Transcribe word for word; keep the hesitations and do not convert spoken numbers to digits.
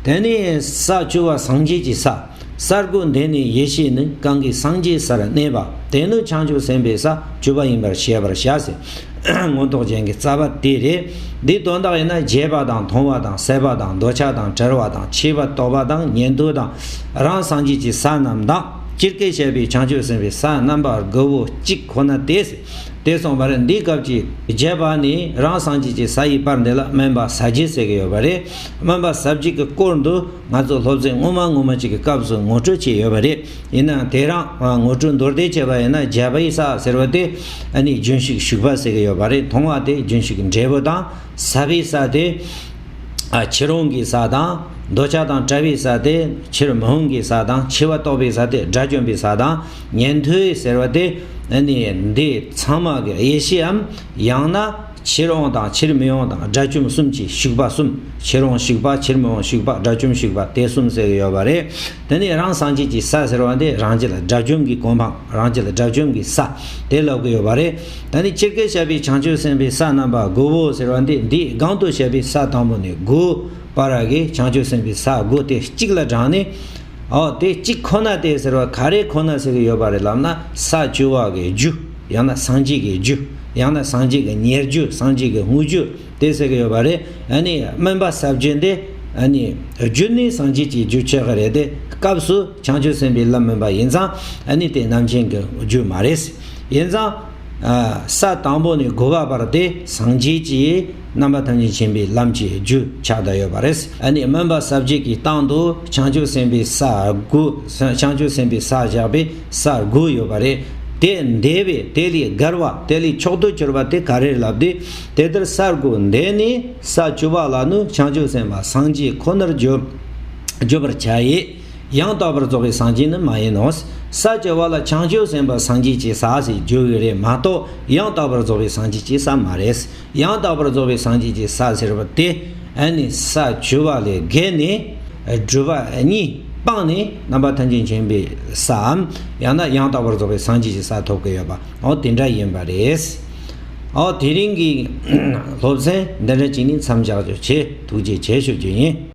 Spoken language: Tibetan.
དེ་ནས་ས་བཅུ་པ་སངས་རྒྱས་ཀྱི་ས། ས་དགུ་འདི་ནི་ཡེ་ཤེས་ནི། གང་གིས་སངས་རྒྱས་སར་གནས་པ། དེ་ནི་བྱང་ཆུབ་སེམས་དཔའི་ས་བཅུ་པ་ཡིན་པར་བཤད་པར་བྱ་ཟེར། མངོན་རྟོགས་རྒྱན་གྱི་རྩ་བ་དེ་རེད། འདིའི་དོན་དག་ཡིན་ན་རྒྱས་པ་དང་མཐོང་བ་དང་གསལ་བ་དང་འདོད་ཆགས་དང་བྲལ་བ་དང་ཆོས་པ་རྟོགས་པ་དང་ཉན་ཐོས་དང་རང་སངས་རྒྱས་ཀྱི་ས་རྣམས་དང་། སྤྱིར་སྐད་བཤད་པའི་བྱང་ཆུབ་སེམས་དཔའི་ས་རྣམ་པ་དགུ་པོ་གཅིག་ཁོ་ན་སྟེ། དེ་གསུངས་པ་རེད། འདིའི་སྐབས་ཀྱི་རྒྱས་པ་ནི་རང་སངས་རྒྱས་ཀྱི་ས་ཡི་བར་འདི་ལ་སྨོན་པ་ཟབ་རྒྱས་ཟེར་གྱི་ཡོད་པ་རེད། སྨོན་པ་ཟབ་རྒྱས་ཀྱི་སྐོར་འདི་ང་ཚོ་སློབ་ཚན་སྔོན་མ་སྔོན་མ་ཅིག་གི་སྐབས་སུ་ངོ་སྤྲོད་བྱས་ཡོད་པ་རེད། ཡིན་ནའང་དེ་རིང་ངོ་སྤྲོད་མདོར་བསྡུས་བྱས་པ་ཡིན་ན། རྒྱས་པའི་ས་ཟེར་བ་དེ་ཨ་ནི་རྒྱུན་ཞུགས་ཞུགས་པ་ཟེར་གྱི་ཡོད་པ་རེད། མཐོང་བ་དེ་རྒྱུན་ཞུགས་འབྲས་བུ་དང་། ཟབ་པའི་ས་དེ་ཨ་ཕྱིར་འོང་གི་ས་དང་། འདོད་ཆགས་དང་བྲལ་བའི་ས་དེ་ཕྱིར་མི་འོང་གི་ས་དང་། ཆོས་པ་རྟོགས་པའི་ས་དེ་དགྲ་བཅོམ་པའི་ས་དང་། ཉན་ཐོས་ཟེར་བ་དེ་ཨ་ནི་འདི་ཚང་མ་གི་ཡེ་ཤེས་འམ། ཡང་ན་ཕྱིར་འོང་དང་ཕྱིར་མི་འོང་དང་དགྲ་བཅོམ་གསུམ་གྱི་ཞུགས་པ་གསུམ། ཕྱིར་འོང་ཞུགས་པ། ཕྱིར་མི་འོང་ཞུགས་པ། དགྲ་བཅོམ་ཞུགས་པ། དེ་གསུམ་ཟེར་གྱི་ཡོད་པ་རེད། དེ་ནས་རང་སངས་རྒྱས་ཀྱི་ས་ཟེར་བ་འདི་རང་རྒྱུད་ལ་དགྲ་བཅོམ་གྱི་གོ་འཕང་། རང་རྒྱུད་ལ་དགྲ་བཅོམ་གྱི་ས་དེ་ལབ་ཀྱི་ཡོད་པ་རེད། ད་ནི་སྤྱིར་སྐད་བཤད་པའི་བྱང་ཆུབ་སེམས་དཔའི་ས་རྣམ་པ་དགུ་པོ་ཟེར་བ་འདི། འདིའི་སྒང་དུ་བཤད་པའི་ས་དང་པོ་ནས་དགུ་བར་གྱི་བྱང་ཆུབ་སེམས་དཔའི་ས་དགུ་དེ་གཅིག་ལ་དྲངས་ནས། ཨོ་དེ་གཅིག་ཁོ་ན་སྟེ་ཟེར་བ་ག་རེ་ཁོ་ན་ཟེར་གྱི་ཡོད་པ་རེད་ལབ་ན། ས་བཅུ་པ་གི་རྒྱུ། ཡང་ན་སངས་རྒྱས་ཀྱི་རྒྱུ། ཡང་ན་སངས་རྒྱས་ཀྱི་ཉེར་རྒྱུ། སངས་རྒྱས་ཀྱི་དངོས་རྒྱུ། དེ་ཟེར་གྱི་ཡོད་པ་རེད། ཨ་ནི་སྨོན་པ་ཟབ་རྒྱས་འདི་ཨ་ནི་རྒྱུ་ནི་སངས་རྒྱས་ཀྱི་རྒྱུ་ཆགས་ཀྱི་རེད་དེ། སྐབས་སུ་བྱང་ཆུབ་སེམས་དཔའི་ལམ་སྨོན་པ་ཡིན་ཙང་ཨ་ནི་དེ་རྣམ་མཁྱེན་གྱི་རྒྱུ་མ་རེད། ཡིན་ཙང་ཨ་ས་དང་པོ་ནས་དགུ་པ་བར་དེ་སངས་རྒྱས་ཀྱི་རྣམ་པ་ཐམས་ཅད་མཁྱེན་པའི་ལམ་གྱི་རྒྱུ་ཆགས་བསྡད་ཡོད་པ་རེད། ཨ་ནི་སྨོན་པ་ཟབ་རྒྱས་ཀྱི་སྟེང་དུ་བྱང་ཆུབ་སེམས་དཔའི་ས་དགུ། བྱང་ཆུབ་སེམས་དཔའི་ས་བཞག་པའི་ས་དགུ་ཡོད་པ་རེད། དེ་འདས་པའི་དེ་ལས་བརྒལ་བ། དེ་ལས་མཆོག་ཏུ་གྱུར་པ་དེ་ག་རེ་ལབ་དེ། དེ་ལྟར་ས་དགུ་འདས་ནས་ས་བཅུ་པ་ལ་ནི་བྱང་ཆུབ་སེམས་དཔའ་སངས་རྒྱས་ཁོ་ནར་འགྱུར་འགྱུར་བར་བྱ་ཡི། ཡང་དག་པར་རྫོགས་པའི་སངས་རྒྱས་ནི་མ་ཡིན་ནོ། ས་བཅུ་པ་ལ་བྱང་ཆུབ་སེམས་དཔའ་སངས་རྒྱས་ཀྱི་ས་ཞེས་བརྗོད་ཀྱི་རེད་མ་གཏོགས། ཡང་དག་པར་རྫོགས་པའི་སངས་རྒྱས་ཀྱི་ས་མ་རེད། ཡང་དག་པར་རྫོགས་པའི་སངས་རྒྱས་ཀྱི་ས་ཟེར་བ་དེ་ཨ་ནི་ས་བཅུ་པ་ལས་བརྒལ་ནས་སྒྲུབ་པ་གཉིས་སྤངས་ནས་རྣམ་པ་ཐམས་ཅད་མཁྱེན་པའི་སའམ། ཡང་ན་ཡང་དག་པར་རྫོགས་པའི་སངས་རྒྱས་ཀྱི་ས་ཐོབ་ཀྱི་ཡོད་པ། འོ་དེ་འདྲ་ཡིན་པ་རེད། འོ་དེ་རིང་གི་སློབ་ཚན་འདི་འདྲ་ཅིག་ནས་མཚམས་བཞག་རྒྱུ་བྱས། ཐུགས་རྗེ་ཆེ་ཞུ་རྒྱུ་ཡིན།